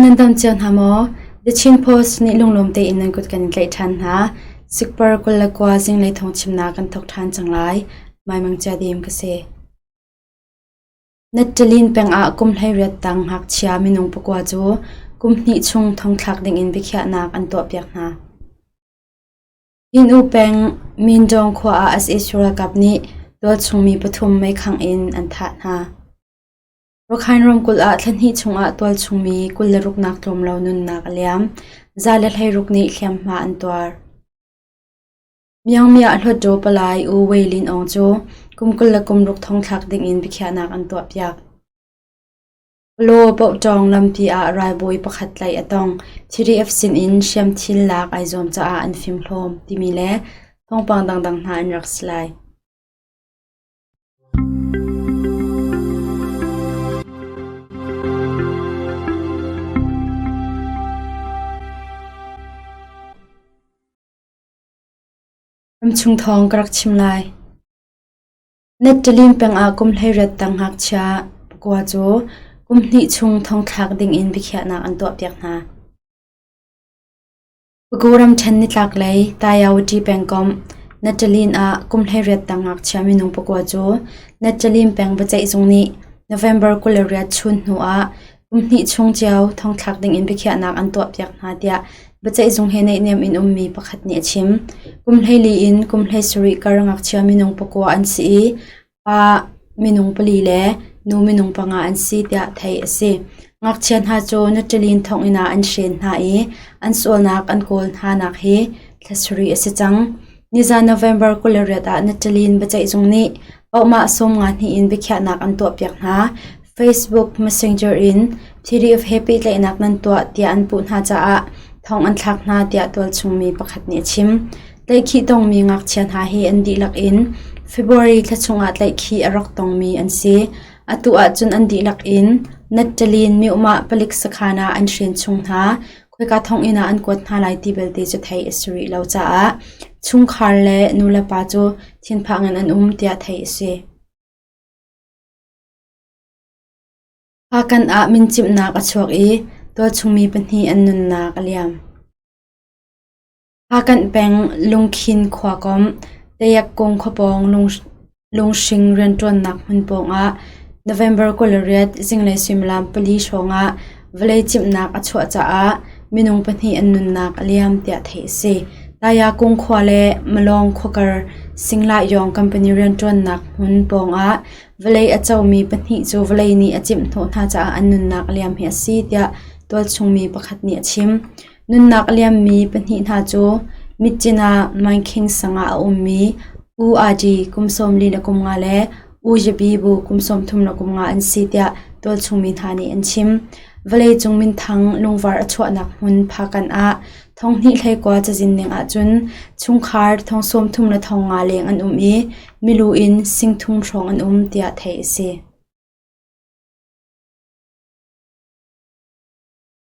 Nan dam cio hna maw? The Chin Post nih lunglawm tein nan kut kan in tlaih ṭhan hna. Sikpar 29 zinglei thawngchimnak kan thawk ṭhan cang lai. Maimang Cia Dim ka si. Nattalin peng ah kum 18 tang ngakchia minung pakua cu kum hnih chung thongthlak dingin biakhiahnak an tuahpiak hna. Inn-u peng Mindong khua ah sac ralkap nih tualchungmi pathum meikhangh in an thah hna. Rakhine ramkulh ah thla hnih chungah tualchungmi 26 nak tlawm lo nunnak a liam. 116 nih hliamhma an tuar. Myanmar Hluttaw palai U Wei Lin Aung cu kum 26 thongthlak dingin biakhiahnak an tuahpiak. Law Pohtawng lampi ah ralbawi pakhat tlaih a tong. PDF sinin hriamthil lak ai zuam caah an fimhlawm timi le thawngpang dangdang hna an rak si lai. Ramchung thawng ka rak chim lai. Nettalin peng ah kum 18 tang ngakchia pakua cu kum hnih chung thongthlak dingin biakhiahnak an tuahpiak hna. Pagu ramṭhen nitlaklei Tayawati pengkomh Nattalin ah kum 18 tang ngakchia minung pakua cu Nattalin peng biaceihzung nih November 28 chun hnu ah kum hnih chung cio thongthlak dingin biakhiahnak an tuahpiak hna tiah biaceihzung he naihniam in ummi pakhat nih a chim. Kum 14 in kum 17 kar ngakchia minung pakua an si i pa minung pali le nu minung panga an si tiah theih a si. Ngakchia hna cu Nattalin thonginn ah an hren hna i an sualnak an kawl hnanak hi thla sarih a si cang. Nizan November 28 ah Nattalin biaceihzung nih Ohmah 52 in biakhiahnak an tuahpiak hna. Facebook Messenger in PDF he pehtlaihnak nan tuah tiah an puh hna caah thong an thlak hna tiah tualchung mi pakhat nih a chim. Tlaihkhih tongmi ngakchia hna hi an dihlak in February thla chungah tlaihkhih a rak tongmi an si. Atu ahcun an dihlak in Nattalin Myohmah palik sakhan ah an hren chung hna. Khoika thonginn ah an kuat hna lai ti belte cu theih a si rih lo caah chungkhar le nulepa cu thinphang in an um tiah theih a si. Hpakan ah mincimhnak a chuak i tualchungmi pahnih an nunnak a liam. Hpakanh peng Lungkhin khua komh Tayakung khuapawng lunghring rianṭuannak hmun pawngah November 28 zinglei suimilam pali hrawngah vawlei cimhnak a chuah caah minung pahnih an nunnak a liam tiah theih a si. Tayakung khua le Malong khuakar Singlahyawng company rianṭuannak hmun pawngah Vawlei a comi pahnih cu vawlei nih a cimhhnawh hna caah an nunnak a liam hi a si tiah tualchungmi pakhat nih a chim. Nunnak a liammi pahnih hna cu Myitkyina Maikhing sang ah a ummi U Adi kum 45 le U Yabi Bu kum 33 an si tiah tualchungmi hna nih an chim. Vawleicung minthang lungvar a chuahnak hmun Phakan ah thonghnih hleikua cazin ning ahcun chungkhar thong 30 le thong nga leng an um i milu in singthum hrawng an um tiah theih a si.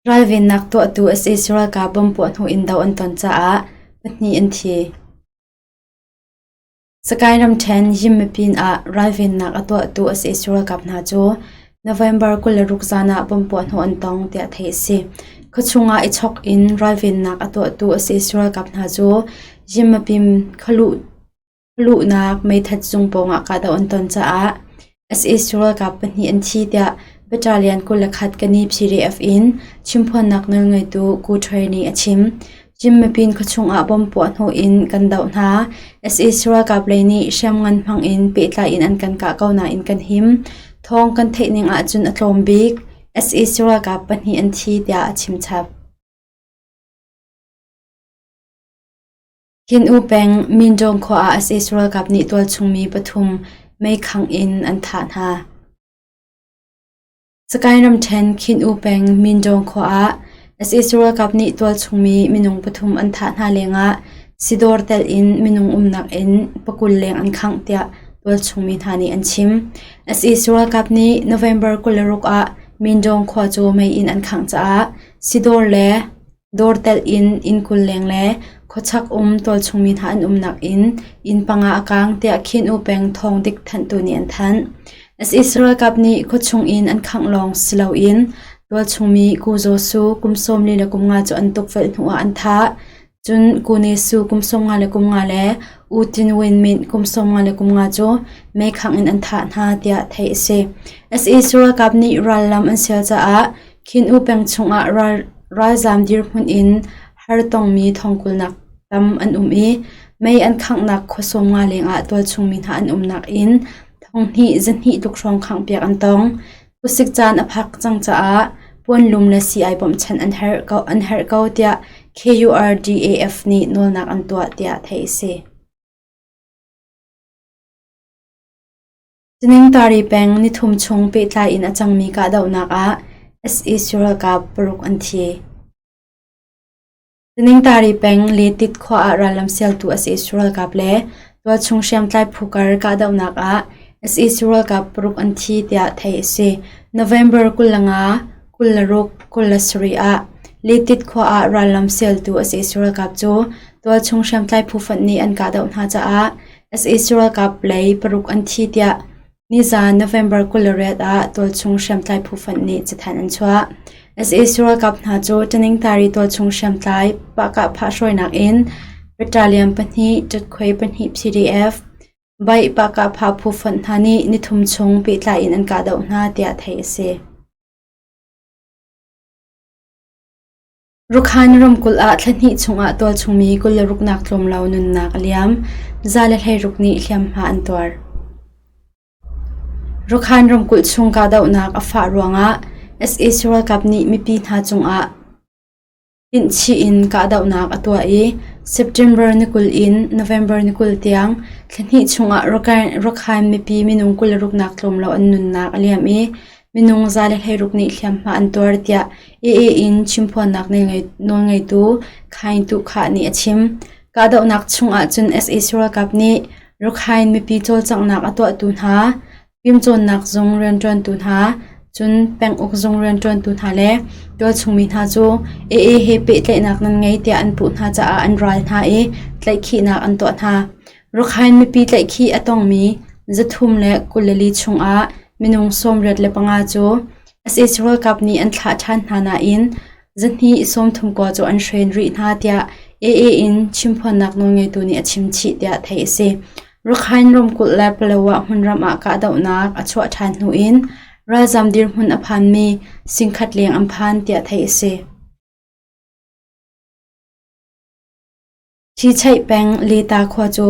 Ralvennak tuahtu sac ralkap bomb puah hnu in do an ton caah pahnih an thi. Sakae ramṭhen Yinmapin ah ralvennak a tuahtu sac ralkap hna cu November 26 zan ah bomb puah hnawh an tong tiah theih a si. Khuachung ah i chok in ralvennak a tuahtu sac ralkap hna cu Yinmapin khualuh Luhnak meithat zung pawngah kahdoh an ton caah sac ralkap pahnih an thi tiah Battalion 21 Kani PDF in chimphuannak nawlngeitu Ku Htwe nih a chim. Chin-mipin khuachung ah bomb puah hnawh in kan doh hna. sac ralkap lei nih hriamngan hmang in pehtlai in an kan kah ko nain kan him. Thawng kan theih ning ahcun a tlawm bik. sac ralkap pahnih an thi tiah a chim chap. Khin-U peng Mindong khua ah sac ralkap nih tualchung mi pathum meikhangh in an thah hna. Sakae ramṭhen Khin-U peng Mindong khua ah sac ralkap nih tualchung mi minung pathum an thah hna lengah sidawr telh in minung umnak inn pakul leng an khangh tiah tualchung mi hna nih an chim. sac ralkap nih November 26 ah Mindong khua cu mei in an khangh caah sidawr le Dawr telh in inn 20 leng le khuachak um tualchungmi hna an umnak inn inn panga a kaang tiah Khin-U peng thawngdik thanhtu nih an thanh. Sac ralkap nih khuachung in an khangh lawng si loin. Tualchung mi Ku Zaw Su kum 45 cu an tukvelh hnu ah an thah. Cun Ku Ne Su kum 55 le U Tin Win Myint kum 55 cu meikhangh in an thah hna tiah theih a si. Sac ralkap nih rallam an sial caah Khin U peng chungah ralzaam dirhmun in hartongmi thongkulnak tam an um i mei an khanghnak khua 50 lengah tualchung mi hna an umnak inn thonghnih zahnih tluk hrawng khanghpiak an tong. Khuasik caan a phak cang caah puanlum le sii-ai bawmhchanh an herh ko tiah KURDAF nih nawlnak an tuah tiah theih a si. Taningtari peng nithum chung pehtlai in a cangmi kahdohnak ah sac ralkap paruk an thi. Taningtari peng Letit khua ah rallam sialtu sac ralkap le tualchung hriamtlai phu kar kahdohnak ah sac ralkap paruk an thi tiah theih a si. November 25, 26, 27 ah Letit khua ah rallam sialtu sac ralkap cu tualchung hriamtlai phu fonh nih an kahdoh hna caah sac ralkap lei paruk an thi tiah Nizaan November 28 ah tualchung hriamtlai phu fonh nih cathanh an chuah. Sac ralkap hna cu Taningtari tualchung hriamtlai pahkah hruainak in Battalion pahnih, Ṭatkhuai pahnih PDF, Baih pahkah phu fonh hna nih nithum chung pehtlai in an kahdoh hna tiah theih a si. Rakhine ramkulh ah thla hnih chungah tualchungmi 26 nak tlawm lo nunnak a liam. 116 nih hliamhma an tuar. Rakhine ramkulh chung kahdohnak a fah ruangah sac ralkap nih mipi hna cungah tinhchih in kahdohnak a tuah i September ni 20 in November ni 20 tiang thla hnih chungah Rakhine mipi minung 26 nak tlawm lo an nunnak a liam i Minung 116 nih hliamhma an tuar tiah AA in chimphuannak nawlngeitu Khaing Tu Khah nih a chim. Kahdohnak chung ahcun sac ralkap nih Rakhine mipi cawlcanghnak a tuahtu hna, fimcawnnak zung rianṭuantu hna, cun penguk zung rianṭuantu hna le tualchungmi hna cu AA he pehtlaihnak nan ngei tiah an puh hna caah an ral hna i tlaihkhihnak an tuah hna. Rakhine mipi tlaihkhih a tongmi 324 chungah minung 85 cu sac ralkap nih an thlah ṭhan hna nain 239 cu an hren rih hna tiah AA in chimphuannak nawlngeitu nih a chim chih tiah theih a si. Rakhine ramkulh le Palawa hmunram ah kahdohnak a chuah ṭhan hnu in ralzam dirhmun a phanmi singkhat leng an phan tiah theih a si. Ṭhicheih peng Leta khua cu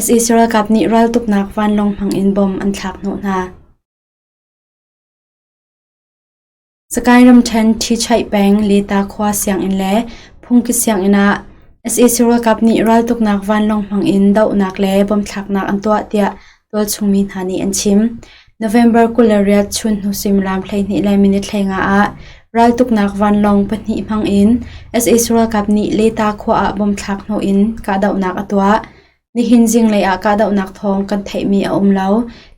sac ralkap nih raltuknak vanlawng hmang in bom an thlak hnawh hna. Sakae ramṭhen Ṭhicheih peng Leta khua sianginn le phungki sianginn ah sac ralkap nih raltuknak vanlawng hmang in dohnak le bomthlaknak an tuah tiah tualchung mi hna nih an chim. November 28 chun hnu suimilam 12 le minute 15 ah raltuknak vanlawng pahnih hmang in sac ralkap nih Leta khua ah bom thlak hnawh in kahdohnak a tuah. Nihin zinglei ah kahdohnak thawng kan theihmi a um lo.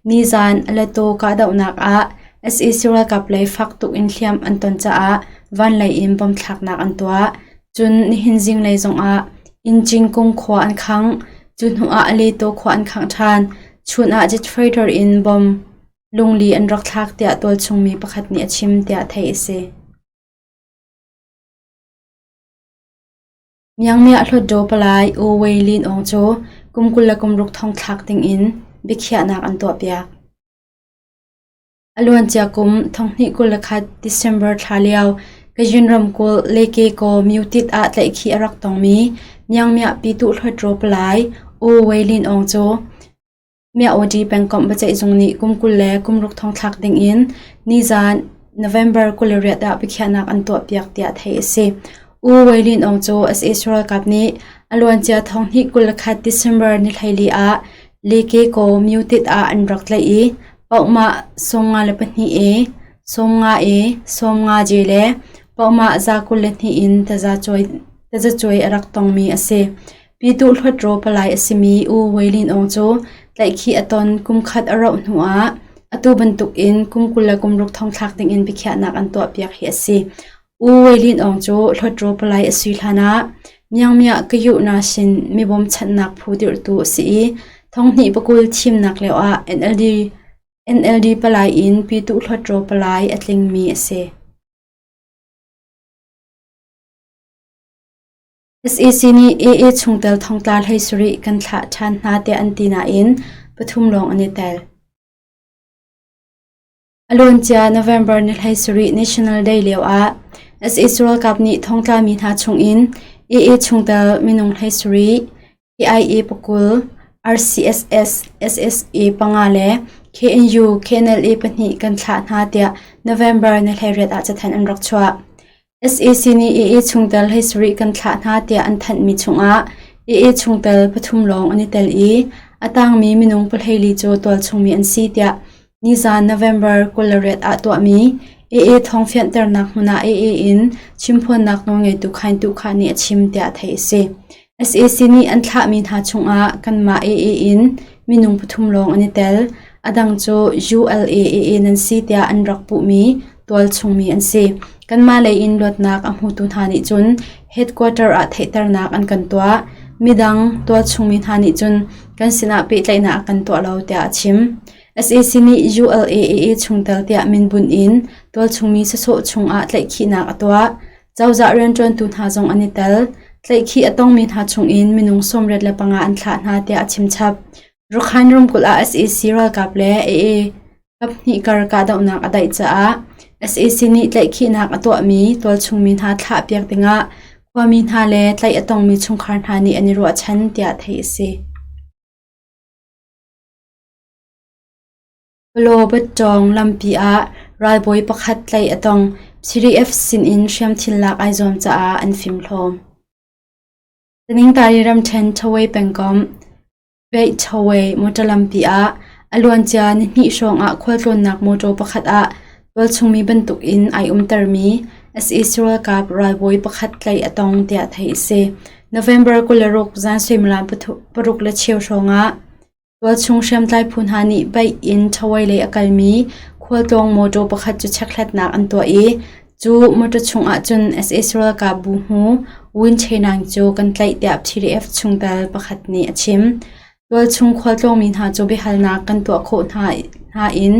Nizan Aletto kahdohnak ah sac ralkap lei fak tuk in hliam an ton caah vanlei in bom thlaknak an tuah. Cun nihin zinglei zongah Inchingkung khua an khangh. Cu hnuah Aletto khua an khangh ṭhan. Chun ah jet freighter in bom lungli an rak thlak tiah tualchung mi pakhat nih a chim tiah theih a si. Myanmar Hluttaw Palai U Wei Lin Aung cu kum 26 thong thlak dingin biakhiahnak an tuahpiak. A luancia kum 2021 December thla lio Kachin ramkulh Lekekaw Myutit ah tlaihkhih a rak tongmi Myanmar Pyituh Hluttaw Palai U Wei Lin Aung cu Myaodi pengkomh biaceihzung nih kum 20 le kum ruk thongthlak dingin nizan November 28 ah biakhiahnak an tuahpiak tiah theih a si. U Wei Lin Aung cu sac ralkap nih a luancia 2021 December ni 14 ah Lekekaw Myutit ah an rak tlaih i Pohmah 54 e, 50 e, 50 J le pohmah 122 in tazacuai a rak tongmi a si. Pyituh Hluttaw palai a simi U Wei Lin Aung cu tlaihkhih a ton kum khat a rauh hnuah atu bantukin kum 26 thongthlak dingin biakhiahnak an tuahpiak hi a si. U Wei Lin Aung cu Hluttaw palai a si hlanah Myanmar Kayuh sin mi bawmchanhnak phu dirhtu a si i thonghnih pakul thimnak lioah NLD palai in Pyituh Hluttaw palai a tlingmi a si. Sac nih AA chungtel thongtla 17 kan thlah ṭhan hna tiah an ti nain pathum lawng an i tel. A luancia November ni 17 National Day lio ah sac ralkap nih thongtlami hna chungin AA chungtel minung 17, KIA pakul, RCSS, SSA panga le KNU, KNLA pahnih kan thlah hna tiah November ni 18 ah cathanh an rak chuah. Sac nih AA chungtel 17 kan thlah hna tiah an thanhmi chungah AA chungtel pathum lawng an i tel i a tangmi minung 14 cu tualchungmi an si tiah nizan November 28 ah tuahmi AA thawngfianhternak hmun ah AA in chimphuannak nawlngeitu Khain Tu Kha nih a chim tiah theih a si. Sac nih an thlahmi hna chungah kanmah AA in minung pathum lawng an i tel. A dang cu ULAAA nan si tiah an rak puhmi tualchungmi an si. Kanmah lei in luatnak a hmutu hna nih cun headquarter ah theihternak an kan tuah. Midang tualchungmi hna nih cun kan sinah pehtlaihnak a kan tuah lo tiah a chim. Sac nih ULAAA chungtel tiah minbunh in tualchungmi sawsawh chungah tlaihkhihnak a tuah. Cozah rianṭuantu hna zong an i tel. Tlaihkhih a tongmi hna chungin minung 75 an thlah hna tiah a chimchap. Rakhine ramkulh ah sac ralkap le AA kaphnih kar kahdohnak a daih caah sac nih tlaihkhihnak a tuahmi tualchungmi hna thlahpiak dingah khuami hna le tlaih a tongmi chungkhar hna nih an i ruahchan tiah theih a si. Palaw-Batṭawng lampi ah ralbawi pakhat tlaih a tong. PDF sinin hriamthil lak ai zuam caah an fimhlawm. Taningtari ramṭhen Thawei pengkomh Beihthawei motor lampi ah a luancia nihnih hrawngah khualtlawnnak motor pakhat ah tualchungmi bantukin ai umtermi sac ralkap ralbawi pakhat tlaih a tong tiah theih a si. November 26 zan suimilam 6:15 hrawngah Tualchung hriamtlai phu hna nih beih in Thawei lei a kalmi khualtlawng mawṭaw pakhat cu chekhlatnak an tuah i cu mawṭaw chung ahcun sac ralkap bu hmu Win Che Naing cu kan tlaih tiah PDF chungtel pakhat nih a chim. Tualchung khualtlawngmi hna cu biahalnak kan tuah khawh hna in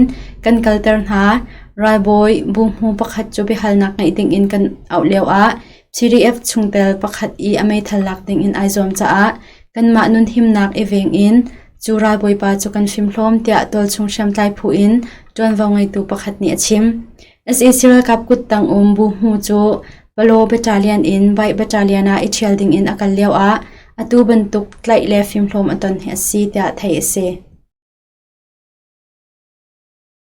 kan kalter hna. Ralbawi bu hmu pakhat cu biahalnak ngeih dingin kan auh lioah PDF chungtel pakhat i a meithal lak dingin ai zuam caah Kanmah nunhimnak i veng in cu ralbawipa cu kan fimhlawm tiah tualchung hriamtlai phu in ṭuanvo ngeitu pakhat nih a chim. Sac ralkap kuttang um Bu Hmu cu Palaw Battalion in Baih Battalion ah i ṭhial dingin a kal lioah atu bantuk tlaih le fimhlawm a ton hi a si tiah theih a si.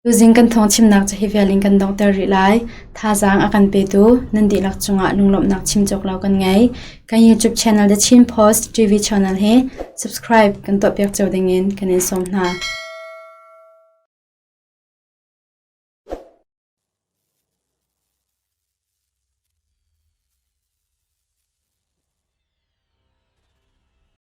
Tuzing kan thawngchimnak cu hi vial in kan donghter rih lai. Thazaang a kan petu nan dihlak cungah lunglawmhnak chim cawk lo kan ngei. Kan YouTube channel The Chin Post TV channel hi subscribe kan tuahpiak cio dingin kan in sawm hna.